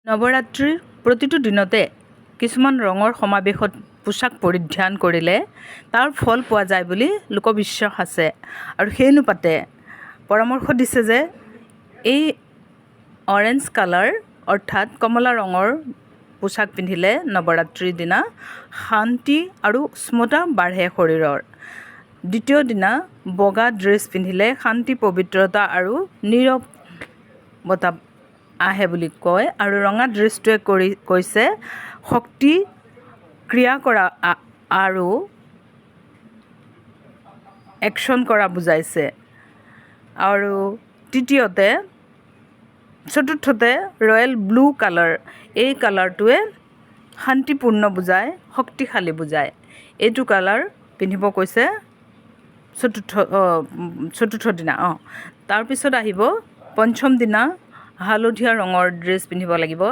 নৱৰাত্ৰিৰ প্ৰতিটো দিনতে কিছুমান ৰঙৰ সমাৱেশত পোচাক পৰিধান কৰিলে তাৰ ফল পোৱা যায় বুলি লোকবিশ্বাস আছে। আৰু সেই অনুপাতে পৰামৰ্শ দিছে যে এই অৰেঞ্জ কালাৰ, অৰ্থাৎ কমলা ৰঙৰ পোচাক পিন্ধিলে নৱৰাত্ৰিৰ দিনা শান্তি আৰু উষ্মতা বাঢ়ে শৰীৰৰ। দ্বিতীয় দিনা বগা ড্ৰেছ পিন্ধিলে শান্তি, পবিত্ৰতা আৰু নীৰৱতা আহে বুলি কয়। আৰু ৰঙা ড্ৰেছটোৱে কৰি কৈছে শক্তি ক্ৰিয়া কৰা আৰু একশ্যন কৰা বুজাইছে। আৰু তৃতীয়তে, চতুৰ্থতে ৰয়েল ব্লু কালাৰ। এই কালাৰটোৱে শান্তিপূৰ্ণ বুজায়, শক্তিশালী বুজায়। এইটো কালাৰ পিন্ধিব কৈছে চতুৰ্থ দিনা। তাৰপিছত আহিব পঞ্চম দিনা হালধীয়া ৰঙৰ ড্ৰেছ পিন্ধিব লাগিব।